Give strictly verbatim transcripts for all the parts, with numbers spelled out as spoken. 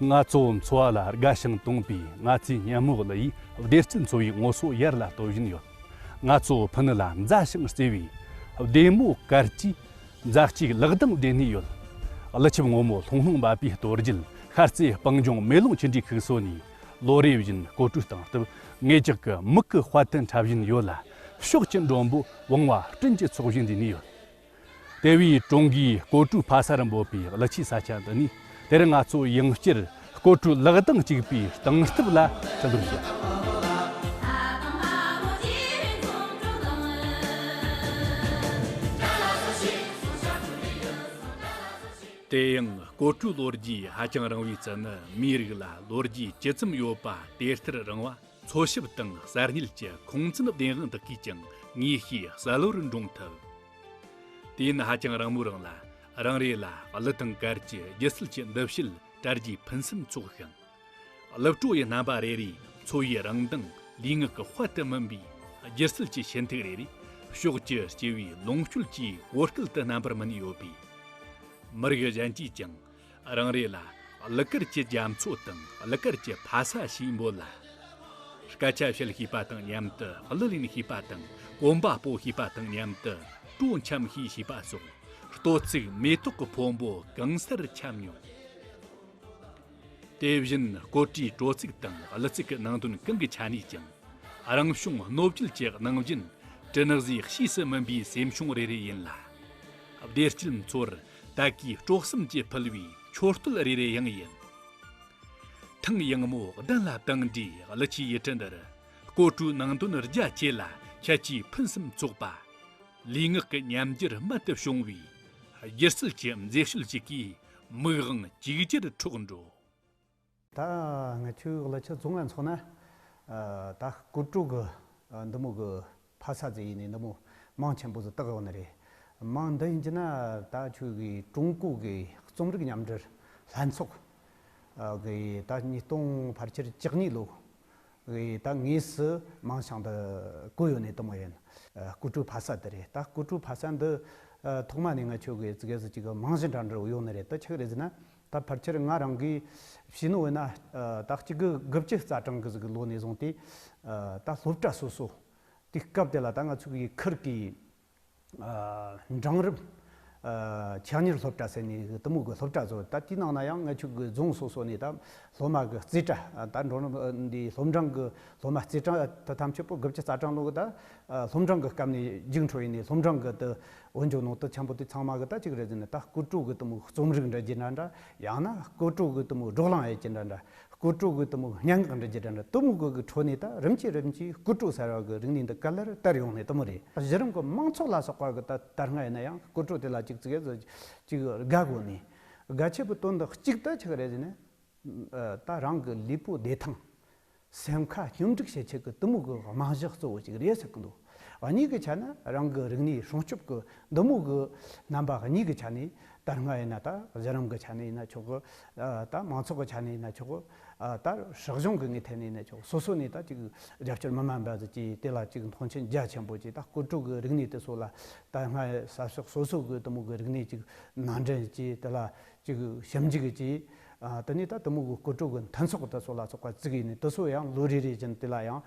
ང་ཚོ་འཚོ་བ་ལ་དགའ་ཞིང་དུངས་པའི་ང་ཚོའི་ཉམས་མོ་གླུ་ཡིས་བདེ་སྐྱིད་འཚོ་བའི་ངོ་སོ་ཡར་ལ་གཏོད་བཞིན་ཡོད། ང་ཚོ་ཕུ་ནུ་ལ་མཛའ་ཞིང་བརྩེ་བའི་བདེ་མོ་གར་གྱིས་མཛའ་གཅིག་ལག་གདང་སྦྲེལ་ནས་ཡོད། ཀླུ་ཆུ་སྔོན་མོ་ལྷུང་ལྷུང་འབབ་པའི་རྡོ་རྗེ་ཁ་རྩེ་སྤང་ལྗོངས་མེ་ལོང་ཆུ་འབྲས་ཁུག་སོ་ནས། ལོ་རེ་བཞིན་སྐོར་བྲོ་བཏང་སྟབས། ངེད་ཅག་གི་མིག་གི་དཔལ་དུ་འཁྲབ་བཞིན་ཡོད་ལ། ཕྱོགས་ཀྱི་མགྲོན་པོ་བུང་བ་སྤྲིན་གྱི་ཚོགས་བཞིན་འདུས་ནས་ཡོད། དེ་བས་ཀྲུང་གོའི་སྐོར་བྲོའི་ཕ་ས་རུ་འབོད་པའི་ཀླུ་ཆུའི་ས་ཆ་འདི་ནས། དེར་ང་ཚོ་ཡང་བསྐྱར་སྐོར་བྲོའི་ལག་གདང་གཅིག་པའི་སྟེང་སྟབས་ལ་ཁྲིད་ལུགས་བྱེད། དེ་ཡང་སྐོར་བྲོའི་ལོ་རྒྱུས་ཧ་ཅང་རིང་བའི་ཚུལ་ནི། མིའི་རིགས་ལ་ལོ་རྒྱུས་ཇི་ཙམ་ཡོད་པ་དེ་ལྟར་རིང་བ། འཚོ་ཞིབ་དང་གསར་རྙེད་ཀྱི་ཁུངས་བཙུན་བདེན་དཔང་དག་གིས་ཀྱང་ངེས་ཤེས་གསལ་བོར་འདྲོངས་ཐུབ། དུས་ཡུན་ཧ་ཅང་རིང་མོའི་རིང་ལ། རང་རེ་ལ་གླུ་དང་གར་གྱི་སྒྱུ་རྩལ་གྱི་འདུ་ཤེས་དྲ་རྒྱའི་ཕུན་སུམ་ཚོགས་ཤིང་། གླུ་བྲོ་ཡི་རྣམ་པ་རེ་རེས་འཚོ་བའི་རང་མདངས། ལུས་ངག་གི་དཔལ་དུ་སྨིན་པའི་སྒྱུ་རྩལ་གྱི་ཞུན་ཐིགས་རེ་རེས། ཕྱོགས་ཀྱི་སྐྱེ་བོའི་ལོངས་སྤྱོད་ཀྱི་གོ་སྐལ་དུ་རྣམ་པར་སྨིན་ཡོད་པས། མི་རིགས་གཞན་གྱིས་ཀྱང་རང་རེ་ལ་གླུ་གར་གྱི་རྒྱ་མཚོ་དང་གླུ་གར་གྱི་ཕ་ས་ཞེས་འབོད་ལ། སྐད་ཆ་བཤད་ཤེས་པ་དང་མཉམ་དུ་གླུ་ལེན་ཤེས་པ་དང་། གོམ་པ་སྤོ་ཤེས་པ་དང་མཉམ་དུ་བྲོ་འཆམ་ཤེས་ཤེས་པ་སོགས། ལྟོ་ཚིགས་མེ་ཏོག་གི་ཕུང་པོ་གང་སར་ཁྱབ་མྱོང་། དེ་བཞིན་སྐོར་བྲོའི་བྲོ་ཚིག་དང་གླུ་ཚིག་གི་ནང་དོན་གང་གི་ཆ་ནས་ཀྱང་། རང་བྱུང་གནོད་བྱེད་ཀྱི་གནང་སྦྱིན་དྲི་ནག་ཟས་ཤེས་སུ་སྨིན་པའི་སེམས་བྱུང་རེ་རེ་ཡིན་ལ། བདེ་སྐྱིད་འཚོར་དད་གུས་སྤྲོ་གསུམ་གྱིས་ཕུལ་བའི་མཆོད་བསྟོད་རེ་རེ་ཡང་ཡིན། ཐང་ཡངས་མོ་གདན་ལ་བཏང་འདྲའི་ཀླུ་ཆུའི་ཡུལ་གྲུ་འདིར། སྐོར་བྲོའི་ནང་དོན་རྒྱ་ཆེ་ལ་ཁྱད་ཆོས་ཕུན་སུམ་ཚོགས་པ། ལུས་ངག་གི་ཉམས་འགྱུར་རྨད་དུ་བྱུང་བའི་སྒྱུ་རྩལ་གྱི་མཛེས་དཔྱོད་ཅིག་གིས་མིག་དབང་ཅིག་ཅར་འཕྲོག་འགྲོ། ད་ང་ཆོའི་ཀླུ་ཆུ་རྫོང་ལ་མཚོན་ན། ཨ། ད་སྐོར་བྲོ་གི། ཨ། འདི་མོ་གི་ཕ་ས་ཟེར་ཡིན་ནི་འདི་མོ་མང་ཆེན་པོ་ཟིག་བཏགས་ཡོད་ནི་རེད། མང་འདི་ཡིན་གྱི་ན་ད་ཁྱོད་ཀྱི་ཀྲུང་གོ་གི་རྩོམ་རིག་མཉམ་འབྲེལ་ལྷན་ཚོགས། ཨ། གི་ད་ཉིས་སྟོང་ཕལ་ཆེར་བཅུ་གཉིས་ལོ། གི་ད་དངོས་སུ་མིང་བྱང་དུ་བཀོད་ཡོད་ནི་དེ་མོ་ཡིན། ཨ། སྐོར་བྲོའི་ཕ་ས་དེ་རེད། ད་སྐོར་བྲོའི་ཕ་ས་འདི། ཨ། ཐོག་མ་ནས་ང་ཆོ་གི་ཙི་གེ་ཟིག་ཅིག་རྨང་གཞི་འདྲ་འདྲ་ཡོད་ནི་རེད། ད་ཆི་རེད་ཟེར་ན། ད་ཕལ་ཆེར་ང་རང་གིས་ཤེས་ནོ་ཡིན་ན། ཨ། ད་གཅིག་དགུ་དགུ་བཅུ་རྩ་གྲངས་གི་ཟིག་གི་ལོ་ནས་བཟུང་སྟེ། ཨ། ད་སློབ་གྲྭ་སོ་སོ། དེའི་སྐབས་དེ་ལ་ད་ང་ཚོ་གི་ཁུལ་གྱི། ཨ། འབྲིང་རིམ། ཨ། ཆེད་གཉེར་སློབ་གྲྭ་ཟེར་ནས་དེ་མོ་གི་སློབ་གྲྭ་བཟོ། ད་དེའི་ནང་ན་ཡང་ང་ཆོ་གི་རྫོང་སོ་སོ་ནས་ད་སློབ་མ་གི་རྩིས་ཁྲ། ཨ། ད་འགྲོ་འགྲོ་འདི་སློབ་འབྲིང་གི་སློབ་མ་རྩིས་ཁྲ་ད་ཐམས་ཅད་པོ་དགུ་བཅུ་རྩ་གྲངས་ལོ་གི་ད། ཨ། སློབ་འབྲིང་གི་སྐབས་ནས་རྒྱུགས་འཕྲོ་ཡིན་ནས་སློབ་འབྲིང་གི་དེ་བོད་ལྗོངས་ནང་དུ་ཆེན་པོ་དེ་ཚང་མ་གི་ད་ཅིག་རེད་ཟེར་ནས། ད་སྐོར་བྲོ་གི་དེ་མོ་རྩོམ་རིག་འབྲི་རྒྱུ་འདྲ་འདྲ། ཡང་ན་སྐོར་བྲོ་གི་དེ་མོ་བགྲོ་གླེང་ཡེད་རྒྱུ་འདྲ་འདྲ། སྐོར་བྲོ་གི་དེ་མོ་སྙན་ངག་འབྲི་རྒྱུ་འདྲ་འདྲ། དེ་མོ་གི་གི་ཁྲོད་ནས་ད་རིམ་གྱིས་རིམ་གྱིས་སྐོར་བྲོ་ཟེར་བ་གི་རིག་གནས་འདི་ག་ལེར་དར་ཡོང་ནས་དེ་མོ་རེད། གཞི་རིམ་གི་མང་ཚོགས་ལ་སོགས་པ་གི་ད་ད་སྔ་ཡིན་ན་ཡང་སྐོར་བྲོ་དེ་ལ་ཅིག་ཙི་གེ་ཟིག་ཅིག་དགའ་དགོས་ནས། དགའ་ཆེ་གི་དོན་དག་གཅིག་ད་ཆི་རེད་ཟེར་ན། ཨ། ད་རང་གི་ལུས་པོ་བདེ་ཐང་། སེམས་ཁ་སྙོམས་སྒྲིག་བྱེད་ཆེད་ཀྱི་དེ་མོ་གི་རྨང་གཞི་གཙོ་བོ་ཅིག་རེད་ཟེར་གི་འདུག། གཉིས་ཀྱི་ཆ་ནས་རང་གི་རིག་གནས་སྲུང་སྐྱོབ་ཀྱི་འདི་མོ་གི་རྣམ་པ་གཉིས་ཀྱི་ཆ་ནས། ད་སྔ་ཡིན་ན་ད་གཞི་རིམ་གྱི་ཆ་ནས་ཡིན་ན་ཆོག་གི། ཨ། ད་མང་ཚོགས་ཀྱི་ཆ་ནས་ཡིན་ན་ཆོག་གི། ཨ། ད་སྲིད་གཞུང་གི་ངོས་ཐད་ནས་ཡིན་ན་ཆོག། སོ་སོ་ནས་ད་ཅིག་རྒྱབ་སྐྱོར་མི་དམན་པ་ཟིག་བྱས། དེ་ལ་ཅིག་མཐོང་ཆེན་རྒྱ་ཆེན་པོ་བྱས། ད་སྐོར་བྲོ་གི་རིག་གནས་དེ་ཚོ་ལ་ད་སྔ་ས་ཕྱོགས་སོ་སོ་གི་དེ་མོ་གི་རིག་གནས་ཅིག་ནང་འདྲེན་བྱས། དེ་ལ་ཅིག་ཞིབ་འཇུག་བྱས། ཨ། དེ་ནས་ད་དེ་མོ་གི་སྐོར་བྲོ་གི་མཐུན་ཚོགས་དེ་ཚོ་ལ་སོགས་པ་བཙུགས་ཡིན་ནས། དེ་ཚོ་ཡང་ལོ་རེ་རེ་བཞིན་དེ་ལ་ཡང་།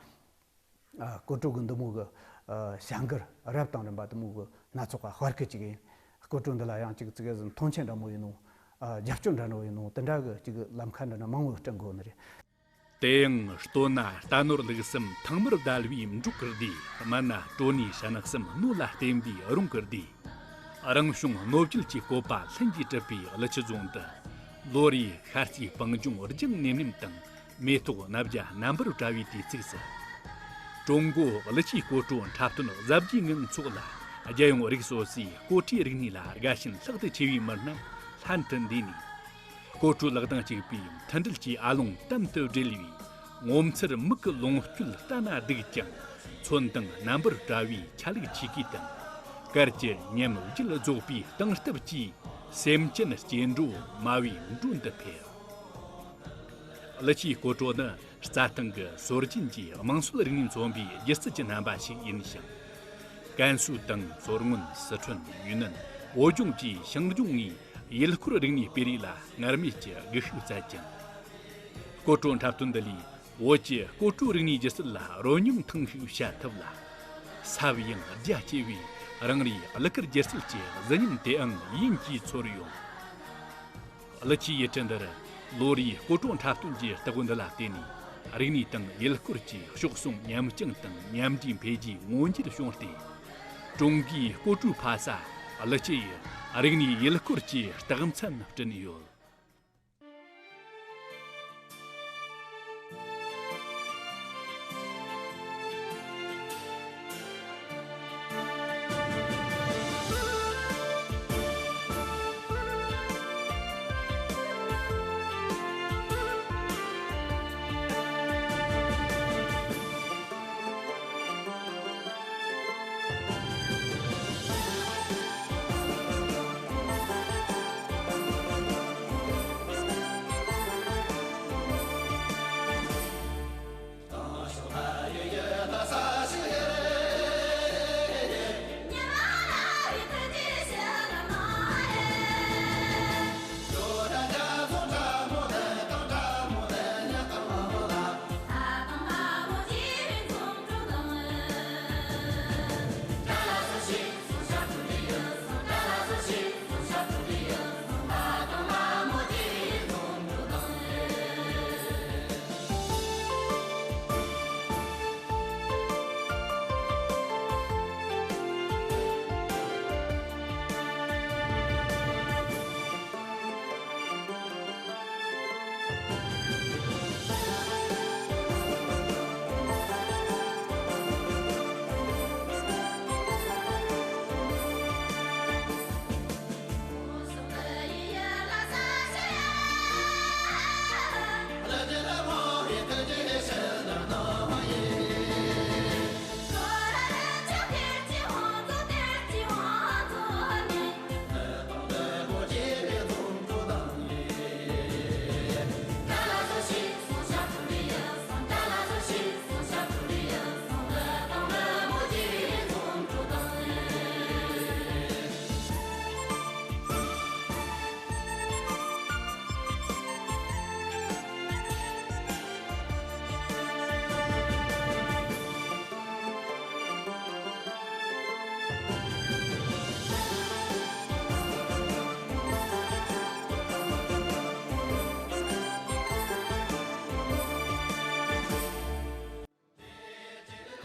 ཨ། སྐོར་བྲོ་གི་འདི་མོ་གི། ཨ། བྱ་འགུལ་རབ་དང་རིམ་པ་དེ་མོ་གི་སྣ་ཚོགས་པ་སྤེལ་གི་བཅུག་ཡིན། སྐོར་བྲོ་འདི་ལ་ཡང་ཅིག་ཙི་གེ་ཟིག་མཐོང་ཆེན་འདྲ་མོ་ཡིན་ནོ། ཨ། རྒྱབ་སྐྱོར་འདྲ་འདྲ་ཡིན་ནོ། དེ་འདྲ་གི་ཅིག་ལམ་ཁ་འདྲ་འདྲ་མང་བོ་བསྐྲུན་དགོས་ནི་རེད། དེ་ཡང་སྟོད་ན་རྟ་ནོར་ལུག་གསུམ་ཐང་མར་བརྡལ་བའི་འབྲོག་གི་སྡེ། སྨད་ན་གྲོ་ནས་སྲན་གསུམ་སྣོད་ལ་བརྟེན་པའི་རོང་གི་སྡེ། རང་བྱུང་གནོད་སྐྱེལ་གྱི་བཀོད་པ་ལྷུན་གྱིས་གྲུབ་པའི་ཀླུ་ཆུ་རྫོང་དུ། ལོ་རེའི་ཤར་རྩིས་སྤང་ལྗོངས་ལྗང་ནེམ་ནེམ་དང་། མེ་ཏོག་སྣ་བརྒྱ་རྣམ་པར་བཀྲ་བའི་དུས་ཚིགས་སུ། ཀྲུང་གོ་ཀླུ་ཆུའི་སྐོར་བྲོ་འཁྲབ་སྟོན་གཟབ་རྒྱས་ངང་འཚོགས་ལ། རྒྱལ་ཡོངས་རིགས་སོ་སོའི་སྐོར་བྲོའི་རིག་གནས་ལ་དགའ་ཞེན་ལྷག་ཏུ་ཆེ་བའི་མི་སྣ་ལྷན་དུ་འདུས་ནས། སྐོར་བྲོའི་ལག་གདང་གཅིག་པའི་མཐུན་སྒྲིལ་གྱི་ཨ་ལོང་དམ་དུ་སྦྲེལ་བའི། ངོ་མཚར་མིག་གི་ལོངས་སྤྱོད་ལྟ་ན་སྡུག་ཅིང་། ཚོན་མདངས་རྣམ་པར་བཀྲ་བའི་ཆ་ལུགས་ཆེ་གེ་དང་། གར་གྱི་ཉམས་བརྗིད་རྫོགས་པའི་སྟངས་སྟབས་ཀྱིས། སེམས་ཅན་སྐྱེ་འགྲོ་སྨྲ་བའི་འགྲོ་འདི་ཕེབས། ཀླུ་ཆུའི་སྐོར་བྲོ་ནི་རྩྭ་ཐང་གི་སྲོལ་རྒྱུན་གྱི་དམངས་སྲོལ་རིག་གནས་མཚོན་པའི་སྒྱུ་རྩལ་གྱི་རྣམ་པ་ཞིག་ཡིན་ཞིང་། ཀན་སུའུ་དང་མཚོ་སྔོན། སི་ཁྲོན། ཡུན་ནན། བོད་ལྗོངས་བཅས་ཤང་ལྗོངས་ནས་ཡུལ་སྐོར་རིག་གནས་སྤེལ་རེས་ལ་སྔར་མེད་ཀྱི་སྒུལ་ཤུགས་བསྩལ་ཅིང་། སྐོར་བྲོ་འཁྲབ་སྟོན་འདི་ལས་བོད་ཀྱི་སྐོར་བྲོའི་རིག་གནས་སྒྱུ་རྩལ་ལ་རོལ་མྱོང་ཐེངས་ཤིག་བྱ་ཐུབ་ལ། ཟབ་ཡངས་རྒྱ་ཆེ་བའི་རང་རེའི་གླུ་གར་སྒྱུ་རྩལ་གྱི་གཟི་ཉམས་དེའང་ཡིད་ཀྱིས་ཚོར་ཡོང་། ཀླུ་ཆུའི་ཡུལ་གྲུ་འདིར་ལོ་རེའི་སྐོར་བྲོ་འཁྲབ་སྟོན་གྱི་རྟགས་བུ་འདི་ལ་བརྟེན་ནས། རིག་གནས་དང་ཡུལ་སྐོར་གྱི་གཤོག་ཟུང་ཉམས་བསྐྱངས་དང་མཉམ་འདྲེས་འཕེལ་རྒྱས་མངོན་འགྱུར་བྱུང་སྟེ། ཀྲུང་གོའི་སྐོར་བྲོའི་ཕ་ས་ཀླུ་ཆུ་ཡི་རིག་གནས་ཡུལ་སྐོར་གྱི་རྟགས་མཚན་བསྐྲུན་ཡོད།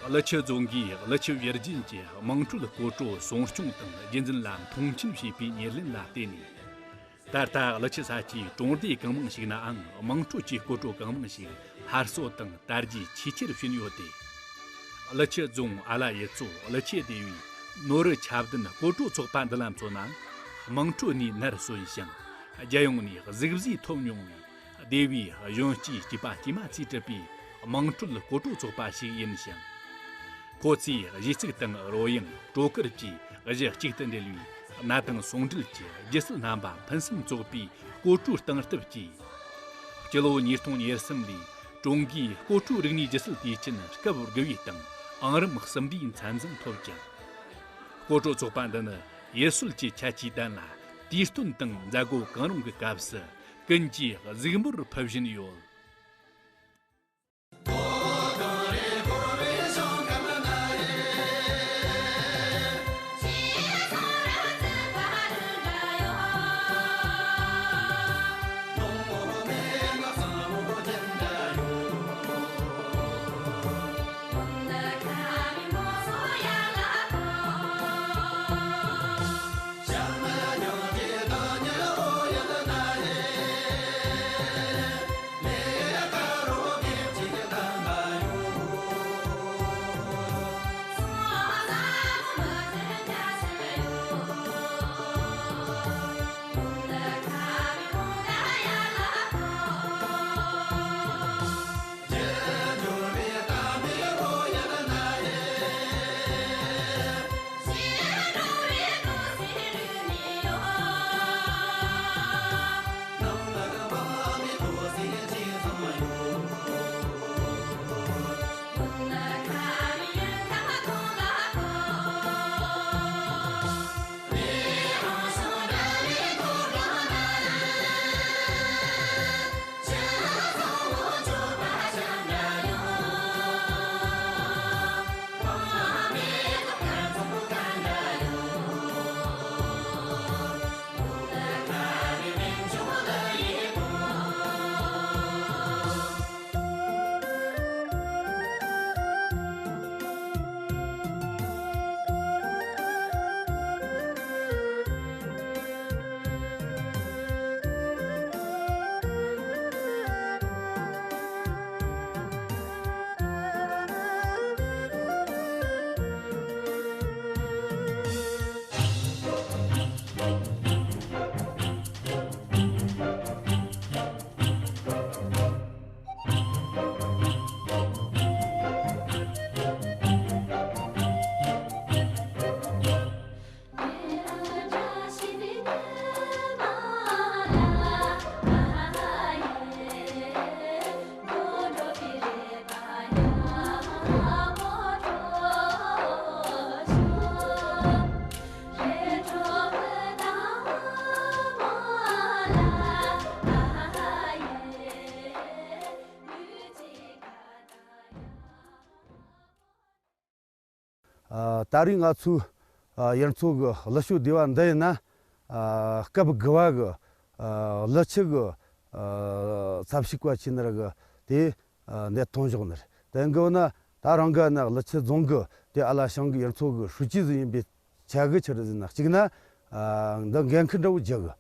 ཀླུ་ཆུ་རྫོང་གིས་ཀླུ་ཆུ་བེར་ལྗོངས་ཀྱི་དམངས་ཁྲོད་སྐོར་བྲོ་སྲུང་སྐྱོང་དང་རྒྱུན་འཛིན་ལ་མཐོང་ཆེན་བྱས་པའི་ཉེར་ལེན་ལ་བརྟེན་ནས། ད་ལྟ་ཀླུ་ཆུ་ས་ཆའི་གྲོང་སྡེ་གང་མང་ཞིག་ནའང་དམངས་ཁྲོད་ཀྱི་སྐོར་བྲོ་གང་མང་ཞིག་སླར་གསོ་དང་དར་རྒྱས་ཆེས་ཆེར་ཕྱིན་ཡོད་དེ། ཀླུ་ཆུ་རྫོང་ཨ་ལ་ཡུལ་ཚོ་ཀླུ་ཆུ་སྡེ་བའི་ནོར་བུ་ཆབ་ལྡན་སྐོར་བྲོ་ཚོགས་པ་འདི་ལ་མཚོན་ན། དམངས་ཁྲོད་ནས་ནར་སོན་ཞིང་། རྒྱལ་ཡོངས་ནས་གཟིགས་གཟིགས་ཐོབ་མྱོང་བའི་སྡེ་བའི་གཞོན་སྐྱེས་སྐྱེས་པ་སྐྱེས་མ་ཚོས་གྲུབ་པའི་དམངས་ཁྲོད་སྐོར་བྲོ་ཚོགས་པ་ཞིག་ཡིན་ཞིང་། ཁོ་ཚོས་གཞས་ཚིག་དང་རོལ་དབྱངས་སྤྲོ་གར་བཅས་གཞི་གཅིག་ཏུ་འབྲེལ་བའི་གནའ་དེང་ཟུང་འབྲེལ་གྱི་སྒྱུ་རྩལ་རྣམ་པ་ཕུན་སུམ་ཚོགས་པའི་སྐོར་བྲོའི་སྟངས་སྟབས་ཀྱིས། སྤྱི་ལོ་ཉིས་སྟོང་ཉེར་གསུམ་ལོའི་ཀྲུང་གོའི་སྐོར་བྲོའི་རིག་གནས་སྒྱུ་རྩལ་དུས་ཆེན་སྐབས་དགུ་པའི་སྟེང་ཨང་རིམ་གསུམ་པའི་མཚན་འཛིན་ཐོབ་ཅིང་། སྐོར་བྲོ་ཚོགས་པ་འདི་ནི་ཡུལ་སྲོལ་གྱི་ཁྱད་ཆོས་ལྡན་ལ། དུས་སྟོན་དང་མཛད་སྒོ་གང་རུང་གི་སྐབས་སུ་ཀུན་གྱིས་གཟིགས་འབོར་ཕུལ་བཞིན་ཡོད། ཨ། ད་རེས་ང་ཚོའི་ཨ་ཡུལ་ཚོ་གི་ཀླུ་ཤོད་སྡེ་བ་འདི་ཡིན་ན། ཨ། སྐབས་དགུ་བ་གི་ཨ་ཀླུ་ཆུ་གི་ཨ་ཚབ་ཞུགས་པ་ཆེ་ནར་གི་དེ་ཨ་འདིར་ཐོན་བཞག་ནི་རེད། དེ་གི་ན་ད་རང་གི་ན་ཀླུ་ཆུ་རྫོང་གི་དེ་ཨ་ལ་ཞང་གི་ཡུལ་ཚོ་གི་ཧྲུའུ་ཅི་ཟིག་ཡིན་པའི་ཆ་གི་ཆི་རེད་ཟེར་ན། གཅིག་ན་ཨ་འདི་འགན་ཁུར་འདྲ་བོ་རྒྱག་གི།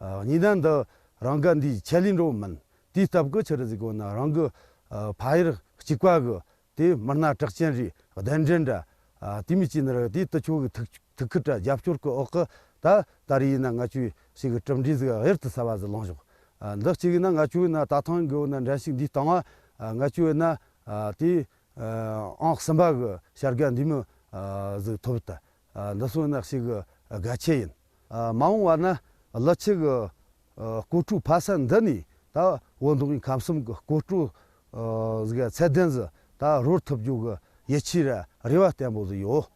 ཨ། གཉིས་ན་འདི་རང་གི་འདིའི་ཆེད་ལས་འདྲ་བོ་མིན། དེའི་སྟབས་གི་ཆི་རེད་ཟེར་གོ་ན། རང་གི་ཨ་ཕ་ཡུལ་གཅིག་པ་གི་དེ་མི་སྣ་གྲགས་ཅན་རེད། གདན་འདྲེན་འདྲ། ཨ། དེ་མི་བྱེད་ནི་ར་དེ་དུ་ཆོ་གི་ཐུགས་ཐུགས་ཁུར་དྲ་རྒྱབ་སྐྱོར་གི་འོག་གི་ད་ད་རེས་ཡིན་ན་ང་ཚོས་ཞིག་གི་གྲུབ་འབྲས་ཟིག་གཡུར་དུ་ཟ་བ་ཟིག་ལོངས་ཤོག། ཨ། འདི་གཅིག་ཡིན་ན་ང་ཚོས་ན་ད་ཐེངས་གི་ན་འགྲན་ཞུགས་འདི་བཏང་བ། ཨ། ང་ཚོས་ན་ཨ་དེ་ཨ་ཨང་གསུམ་པ་གི་བྱ་དགའ་འདི་མོ་ཨ་ཟིག་ཐོབ་ད། ཨ། འདི་སོ་ན་ཞིག་གི་དགའ་ཆེ་ཡིན། ཨ། མ་འོངས་པ་ན་ཀླུ་ཆུ་གི་ཨ་སྐོར་བྲོ་ཕ་ས་འདི་ནས་ད་བོད་མདོ་དབུས་ཁམས་གསུམ་གི་སྐོར་བྲོ་ཨ་ཟིག་ཚད་ལྡན་ཟིག་ད་རོལ་ཐུབ་རྒྱུ་གི་ཡིད་ཆེས་ར་རེ་བ་བརྟན་པོ་ཟིག་ཡོད།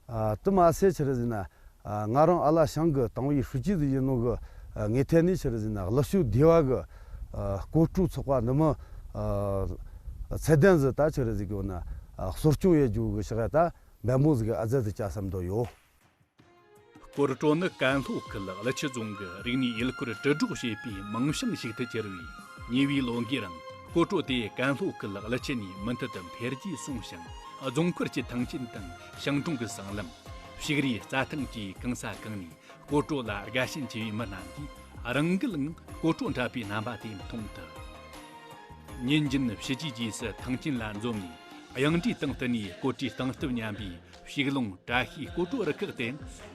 ཨ། དེ་མ་ཟད་ཆི་རེད་ཟེར་ན། ཨ། ང་རང་ཨ་ལ་ཞང་གི་ཏང་ཨུའི་ཧྲུའུ་ཅི་ཟིག་ཡིན་ནོ་གི་ཨ་ངེས་ཐད་ནས་ཆི་རེད་ཟེར་ན། ཀླུ་ཤོད་སྡེ་བ་གི་ཨ་སྐོར་བྲོ་ཚོགས་པ་འདི་མོ་ཨ་ཚད་ལྡན་ཟིག་ད་ཆི་རེད་ཟེར་གི་ན། ཨ། གསོ་སྐྱོང་ཡེད་རྒྱུ་གི་ཕྱག་ད་འབད་མོ་ཟིག་གི་ཨ་ཙི་ཟིག་བྱ་བསམ་དོ་ཡོད། སྐོར་བྲོ་ནི་ཀན་ལྷོ་ཁུལ་ཀླུ་ཆུ་རྫོང་གི་རིག་གནས་ཡུལ་སྐོར་དྲིལ་སྒྲོག་བྱེད་པའི་མིང་བྱང་ཞིག་ཏུ་གྱུར་བས། ཉེ་བའི་ལོ་འགའི་རིང་སྐོར་བྲོ་དེ་ཀན་ལྷོ་ཁུལ་ཀླུ་ཆུ་ནས་མུ་མཐུད་དུ་འཕེལ་རྒྱས་སོང་ཞིང་། རྫོང་ཁུལ་གྱི་ཐང་ཆེན་དང་ཞིང་གྲོང་གི་སྲང་ལམ། ཕྱུགས་རའི་རྩྭ་ཐང་བཅས་གང་ས་གང་ནས་སྐོར་བྲོ་ལ་དགའ་ཞེན་ཆེ་བའི་མི་རྣམས་ཀྱིས་རང་འགུལ་ངང་སྐོར་བྲོ་འཁྲབ་པའི་རྣམ་པ་དེ་མཐོང་ཐུབ། ཉིན་རྒྱུན་ཕྱི་རྒྱུའི་རྗེས་སུ་ཐང་ཆེན་ལ་འཛོམས་ནས། གཡང་འབྲས་དང་བསྟུན་ནས་སྐོར་བྲོའི་སྟངས་སྟབས་ཉམས་པའི་ཕྱུགས་ལུང་བཀྲ་ཤིས་སྐོར་བྲོ་རུ་ཁག་དེ་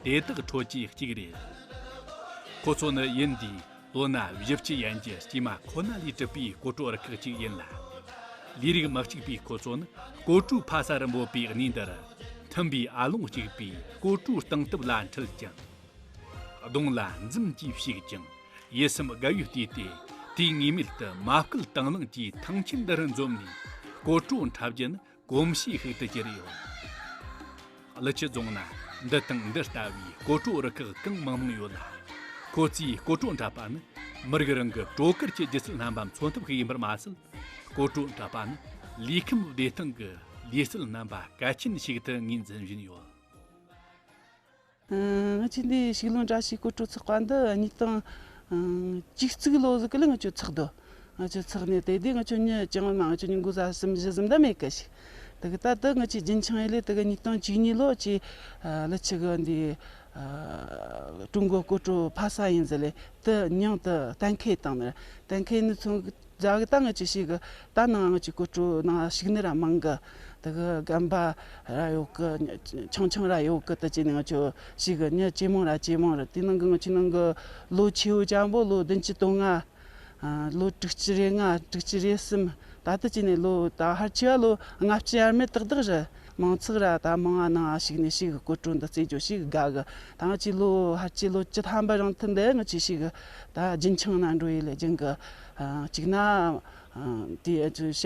དེ་དག་ཁྲོད་ཀྱི་གཅིག་རེད། ཁོ་ཚོ་ནི་ཡུལ་འདིའི་ལོ་ན་བཞི་བཅུ་ཡན་གྱི་སྐྱེས་མ་ཁོ་ན་ལས་གྲུབ་པའི་སྐོར་བྲོ་རུ་ཁག་ཅིག་ཡིན་ལ། ལས་རིགས་མ་གཅིག་པའི་ཁོ་ཚོ་ནི་སྐོར་བྲོའི་ཕ་ས་རུ་འབོད་པའི་གནས་འདིར་མཐུན་པའི་ཨ་ལོང་གཅིག་པའི་སྐོར་བྲོའི་སྟངས་སྟབས་ལ་འཁྲིལ་ཅིང་། གདོང་ལ་འཛུམ་གྱིས་ཕྱེས་ཀྱང་། ཡིད་སེམས་དགའ་བའི་ལྟས་ཏེ། དུས་ངེས་མེད་དུ་མ་བསྐུལ་དང་བླངས་ཀྱིས་ཐང་ཆེན་འདི་རུ་འཛོམས་ནས་སྐོར་བྲོ་འཁྲབ་རྒྱུ་ནི་གོམས་གཤིས་ཤིག་ཏུ་གྱུར་ཡོད། ཀླུ་ཆུ་རྫོང་ན་འདི་དང་འདི་ལྟ་བུའི་སྐོར་བྲོ་རུ་ཁག་གང་མང་མང་ཡོད་ལ། ཁོ་ཚོས་སྐོར་བྲོ་འཁྲབ་པ་ནི་མི་རིགས་རང་གི་བྲོ་གར་གྱི་སྒྱུ་རྩལ་རྣམ་པ་མཚོན་ཐབས་ཤིག་ཡིན་པར་མ་ཟད། སྐོར་བྲོ་འཁྲབ་པ་ནི་ལུས་ཁམས་བདེ་ཐང་གི་ལུས་རྩལ་རྣམ་པ་གལ་ཆེན་ཞིག་ཏུ་ངོས་འཛིན་བཞིན་ཡོད། ང་ཚོའི་འདི་ཕྱུགས་ལུང་བཀྲ་ཤིས་སྐོར་བྲོ་ཚོགས་པ་འདི་ཉིས་སྟོང་བཅུ་གཅིག་ལོ་ཟིག་གི་ལ་ང་ཚོ་ཚོགས་འདུག་ང་ཚོ་ཚོགས་ནས་དེ་དུས་ང་ཚོ་མྱི་ཅང་མ། ང་ཚོ་མྱི་འགོ་ཟ་གསུམ་བཞི་ཟིན་ད་མེད་གི་ཞིག་དེ་གི་ད་དུ་ང་ཚོའི་རྒྱུན་འཁྱོངས་ཡེ་ལས་དེ་གི་ཉིས་སྟོང་བཅུ་གཉིས་ལོ་ཅི་ཀླུ་ཆུ་གི་འདི་ཀྲུང་གོ་སྐོར་བྲོ་ཕ་ས་ཡིན་ཟེར་ལས་དུ་མྱིང་དུ་གཏན་འཁེལ་བཏང་ནི། གཏན་འཁེལ་ནི་ཚོ་རྒྱ་གི་ད་ང་ཅི་ཞིག་གི་ད་ནང་ང་ཅི་སྐོར་བྲོ་ནང་ཞུགས་ནི་ར་མང་གི། དེ་གི་རྒན་པ་ར་ཡོད་གི། ཆུང་ཆུང་ར་ཡོད་གི། དེ་ཅི་ནི་ང་ཅི་ཞིག་གི་མྱི་ཇེ་མང་ར་ཇེ་མང་ར། དེ་ནང་གི་ང་ཅི་ནང་གི་ལོ་ཆེ་བོ་ཅན་པོ་ལོ་བདུན་ཅུ་དོན་ལྔ། ལོ་དྲུག་ཅུ་རེ་ལྔ། དྲུག་ཅུ་རེ་གསུམ། ད་དེ་ཅི་ནི་ལོ་ད་ཧར་ཆེ་བ་ལོ་ལྔ་བཅུ་ཡར་མར་ཏག་ཏག་རེད། མང་ཚོགས་ར་ད་མང་ང་ནང་ཞུགས་ནས་ཞིག་གི་སྐོར་བྲོ་འདི་རྩེ་རྒྱུ་ཞིག་གི་དགའ་གི། ད་ང་ཅི་ལོ་ཧར་ཆེ་ལོ་བཅུ་ཐམ་པ་རིང་ཐུན་དེ་ང་ཅི་ཞིག་གི་ད་རྒྱུན་འཁྱོངས་ན་འགྲོ་ཡི་ལས་རྒྱུན་གི། ཨ། གཅིག་ན། ཨ། དེ་ཨ་ཅི་ཤ་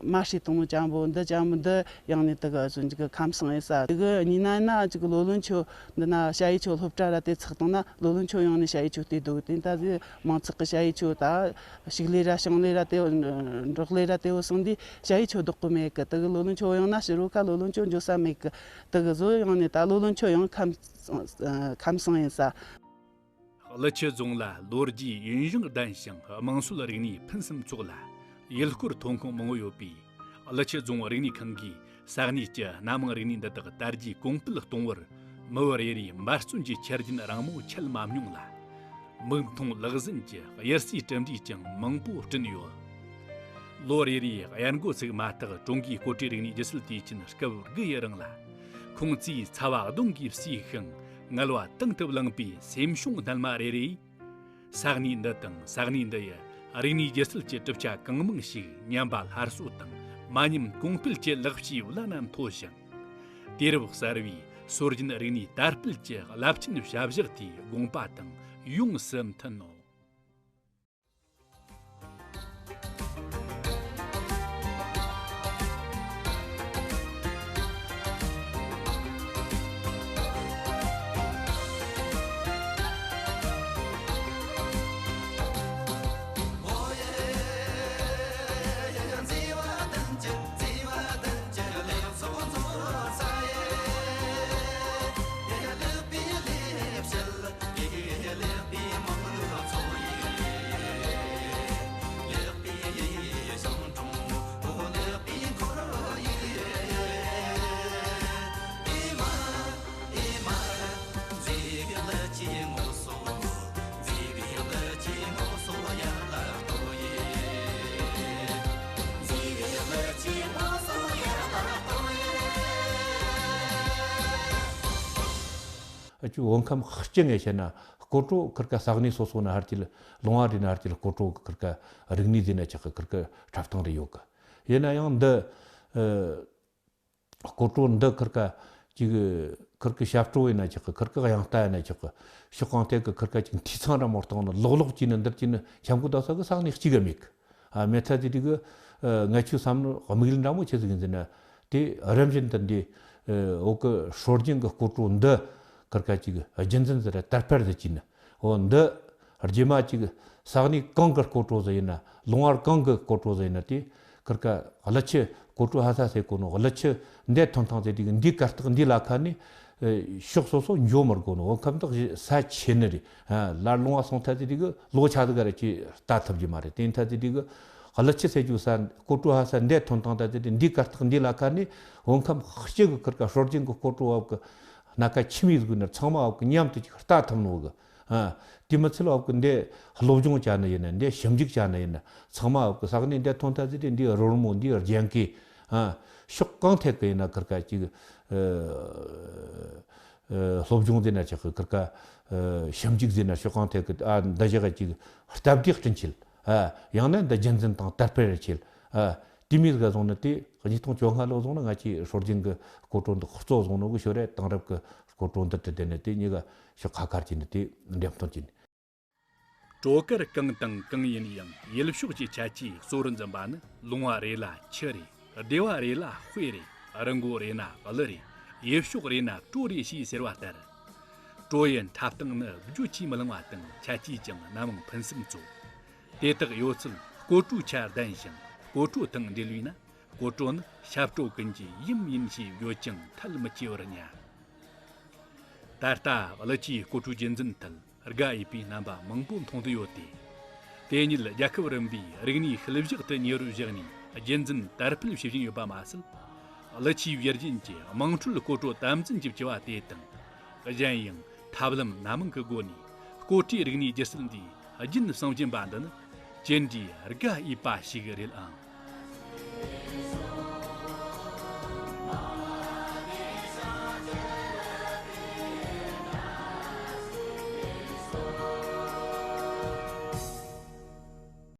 མ་ཧྲི་གཏོང་ནོ་ཅན་པོ་འདི་ཅན་པོ་འདི་ཡང་ནས་དེ་ག་སོ་འཇིག་གི་ཁམས་སངས་ཡིན་ས། དེ་གི་གཉིས་ན་ན་ཅིག་ལོ་ལོན་ཆོ་འདི་ན་ཞ་ཡི་ཆོ་སློབ་གྲྭ་ར་དེ་ཚགས་བཏང་ན་ལོ་ལོན་ཆོ་ཡང་ནས་ཞ་ཡི་ཆོ་དེ་འདུག་དེ་ད་དེ་མང་ཚགས་གི་ཞ་ཡི་ཆོ་ད་ཕྱུགས་ལས་ར་ཞིང་ལས་ར་དེ་འབྲོག་ལས་ར་དེ་བོ་སོང་དུས་ཞ་ཡི་ཆོ་ལྡོག་གི་མེད་གི། དེ་གི་ལོ་ལོན་ཆོ་ཡང་ན་ཕྱི་རོལ་ཁ་ལོ་ལོན་ཆོ་འཇོ་ས་མེད་གི། དེ་གི་བཟོ་ཡང་ནས་ད་ལོ་ལོན་ཆོ་ཡང་ཁམས་ཁམས་སངས་ཡིན་ས། ཀླུ་ཆུ་རྫོང་ལ་ལོ་རྒྱུས་ཡུན་རིང་ལྡན་ཞིང་དམངས་སྲོལ་རིག་གནས་ཕུན་སུམ་ཚོགས་ལ། ཡུལ་སྐོར་ཐོན་ཁུངས་མང་པོ་ཡོད་པས། ཀླུ་ཆུ་རྫོང་རིག་གནས་ཁང་གིས་ས་གནས་ཀྱི་སྣ་མང་རིག་གནས་འདི་དག་དར་རྒྱས་གོང་སྤེལ་གཏོང་བར་མི་བུ་རེ་རེས་འབད་བརྩོན་གྱི་ཆ་རྐྱེན་རིང་མོ་ཆད་མ་མྱོང་ལ། མིག་མཐོང་ལག་ཟིན་གྱི་དབྱར་རྩྭའི་གྲུབ་འབྲས་ཀྱང་མང་པོ་བསྐྲུན་ཡོད། ལོ་རེ་རེའི་དབྱར་འགོ་ཚུགས་མ་ཐག་ཀྲུང་གོའི་སྐོར་བྲོའི་རིག་གནས་སྒྱུ་རྩལ་དུས་ཆེན་སྐབས་དགུ་ཡི་རིང་ལ། ཁོང་ཚོས་ཚ་བ་གདོང་གིས་བསུས་ཤིང་ངལ་བ་དང་དུ་བླངས་པའི་སེམས་གཤིས་རྣལ་མ་རེ་རེས། ས་གནས་འདི་དང་ས་གནས་འདི་ཡི་རིག་གནས་སྒྱུ་རྩལ་གྱི་གྲུབ་ཆ་གང་མང་ཞིག་ཉམས་པ་སླར་གསོ་དང་མ་ཉམས་གོང་སྤེལ་གྱི་ལེགས་སྐྱེས་བླ་ན་མཐོ་ཞིང་། དུས་རབས་གསར་བའི་སྲོལ་རྒྱུན་རིག་གནས་དར་སྤེལ་གྱི་རླབས་ཆེན་བྱ་གཞག་དེའི་དགོངས་པ་དང་ཡོངས་སུ་མཐུན་ནོ། ཨ་ཅུ་བོད་ཁམས་སྤྱི་ངས་བཤད་ན་སྐོར་བྲོ་ཁིར་ཀ་ས་གནས་སོ་སོ་ན་ཧར་གྱི་ལུང་བ་རེ་ན་ཧར་གྱི་སྐོར་བྲོ་གི་ཁིར་ཀ་རིག་གནས་ཟེར་ན་ཆག་གི་ཁིར་ཀ་འཁྲབ་སྟངས་རེ་ཡོད་གི། ཡིན་ན་ཡང་འདི་ཨ་སྐོར་བྲོ་འདི་ཁིར་ཀ་ཅིག་ཁིར་ཀི་ཞབས་བྲོ་ཡིན་ན་ཆག་གི་ཁིར་ཀི་དབྱངས་རྟ་ཡིན་ན་ཆག་གི་ཕྱོགས་གང་ཐད་ཀྱི་ཁིར་ཀ་ཅིག་འཐུས་ཚང་ར་མོ་སྟངས་ནི་ལོག་ལོག་ཅིག་ནི་འདིར་ཅིག་ནི་འཆམ་གོ་ད་ས་གི་ས་གནས་གཅིག་ག་མེད་གི། ཨ་མེད་ཚ་དེ་དེ་གི་ཨ་ངས་ཆོས་བསམ་བློ་དམིགས་ཡུལ་འདྲ་མོ་ཆེ་ཟིག་ཡིན་ཟེར་ན། དེ་རིམ་བཞིན་དུ་འདི་ཨ་འོག་གི་སྲོལ་རྒྱུན་གི་སྐོར་བྲོ་འདི་ཁིར་ཀ་ཅིག་རྒྱུན་འཛིན་ཟེར་ར་དར་སྤེལ་ཟེར་གྱིན་ནི་འོ་འདི་རྗེས་མ་ཅིག་ས་གནས་གང་གི་སྐོར་བྲོ་ཟེར་ཡིན་ན་ལུང་བར་གང་གི་སྐོར་བྲོ་ཟེར་ཡིན་ན་དེ་ཁིར་ཀ་ཀླུ་ཆུ་སྐོར་བྲོ་ཧ་ས་ཟེར་གོ་ནོ་ཀླུ་ཆུ་འདི་ཐོན་ཐང་ཟེར་དེ་གི་འདི་གར་སྟེགས་འདི་ལ་ཁ་ནི་ཨ་ཕྱོགས་སོ་སོ་འགྱོ་མི་དགོ་ནོ་འོ་ཁམས་དག་ས་ཆེ་ནི་རེད། ཨ་ལར་ལུང་བ་སོང་ཐ་ཟེར་དེ་གི་ལོ་ཆ་ཟིག་ག་ར་ཅི་ལྟ་ཐུབ་རྒྱུ་མ་རེད། དེ་ཐ་ཟེར་དེ་གི་ཀླུ་ཆུ་ཟེར་རྒྱུ་ས་སྐོར་བྲོ་ཧ་ས་འདི་ཐོན་ཐང་ཐ་ཟེར་དེ་འདི་གར་སྟེགས་འདི་ལ་ཁ་ནི་འོ་ཁམས་སྤྱི་གི་ཁིར་ཀ་སྲོལ་རྒྱུན་གི་སྐོར་བྲོ་བབ་གི་སྣ་ཁ་ཆི་མི་ཟིག་ནི་ཚང་མ་བབ་གི་མཉམ་དུ་ཅིག་ལྟ་ཐུབ་ནོ་གི། ཨ། དེ་མི་ཚད་ལ་བབ་གི་འདི་སློབ་སྦྱོང་བྱ་ནི་ཡིན་ན་འདི་ཞིབ་འཇུག་བྱ་ནི་ཡིན་ན་ཚང་མ་བབ་གི་ས་གནས་འདི་ཐོན་ཐ་ཟེར་དེ་འདི་རོལ་མོ་འདི་རྒྱན་གི། ཨ། ཕྱོགས་གང་ཐད་གི་ཡིན་ན་ཁིར་ཀ་ཅིག་ཨ་ཨ་སློབ་སྦྱོང་ཟེར་ན་ཆག་གི་ཁིར་ཀ་ཨ་ཞིབ་འཇུག་ཟེར་ན་ཕྱོགས་གང་ཐད་གི་ཨ་འདི་བཞག་ག་ཅིག་སྟབས་བདེ་བསྐྲུན་ཆེད། ཨ། ཡང་ན་འདི་རྒྱུན་འཛིན་དང་དར་སྤེལ་རེ་བྱེད། ཨ། དེ་མིན་ག་བཟུང་ནི་དེ་ཉིས་སྟོང་བཅོ་ལྔ་ལོ་བཟུང་ན་ང་ཚོའི་སྲོལ་རྒྱུན་གྱི་སྐོར་བྲོ་འདི་གཙོ་བཟུང་ནོ་གི་ཞོར་རེ་དེང་རབས་ཀྱི་སྐོར་བྲོ་འདི་དེ་དེ་ནི་དེ་གཉིས་ཀ་ཕྱོགས་ཁ་ཁར་གྱི་ནི་དེ་འགྲེམས་སྟོན་གྱི་ནི། བྲོ་གར་གང་དང་གང་ཡིན་ཡང་ཡུལ་ཕྱོགས་ཀྱི་ཁྱད་ཆོས་གཙོར་འཛིན་པ་ནི་ལུང་བ་རེ་ལ་ཆུ་རེ། སྡེ་བ་རེ་ལ་དཔེ་རེ། རི་མགོ་རེ་ན་ཀླུ་རེ། ཡུལ་ཕྱོགས་རེ་ན་བྲོ་རེ་ཞེས་ཟེར་བ་ལྟར། བྲོ་ཡི་འཁྲབ་སྟངས་ནི་བརྗོད་ཀྱིས་མི་ལང་བ་དང་ཁྱད་ཆོས་ཀྱང་སྣ་མང་ཕུན་སུམ་ཚོགས། དེ་དག་ཡོད་ཚད་སྐོར་བྲོའི་ཆ་ལྡན་ཞིང་སྐོར་བྲོ་དང་འབྲེལ་བས་ན་སྐོར་བྲོ་ནི་ཞབས་བྲོ་ཀུན་གྱི་ཡུམ་ཡིན་ཞེས་བརྗོད་ཀྱང་ཐལ་མི་ཆེ་བར་སྙམ། ད་ལྟ་ཀླུ་ཆུའི་སྐོར་བྲོའི་རྒྱུན་འཛིན་ཐད་དགའ་འོས་པའི་རྣམ་པ་མང་པོ་མཐོང་དུ་ཡོད་དེ། དེ་ཉིད་རྒྱལ་ཁབ་རིམ་པའི་རིག་གནས་ཤུལ་བཞག་ཏུ་ཉེ་རུ་བཞག་ནས་རྒྱུན་འཛིན་དར་སྤེལ་བྱེད་བཞིན་ཡོད་པ་མ་ཟད། ཀླུ་ཆུའི་ཡུལ་རྒྱུན་གྱི་དམངས་ཁྲོད་སྐོར་བྲོ་དམ་འཛིན་གྱི་བྱ་བ་དེ་དང་། གཞན་ཡང་ཐབས་ལམ་སྣ་མང་གི་སྒོ་ནས་སྐོར་བྲོའི་རིག་གནས་སྒྱུ་རྩལ་འདིའི་རྒྱུན་བསྲིང་བཞིན་པ་འདི་ནི་ཅི་འདྲའི་དགའ་འོས་པ་ཞིག་རེད་ཨང་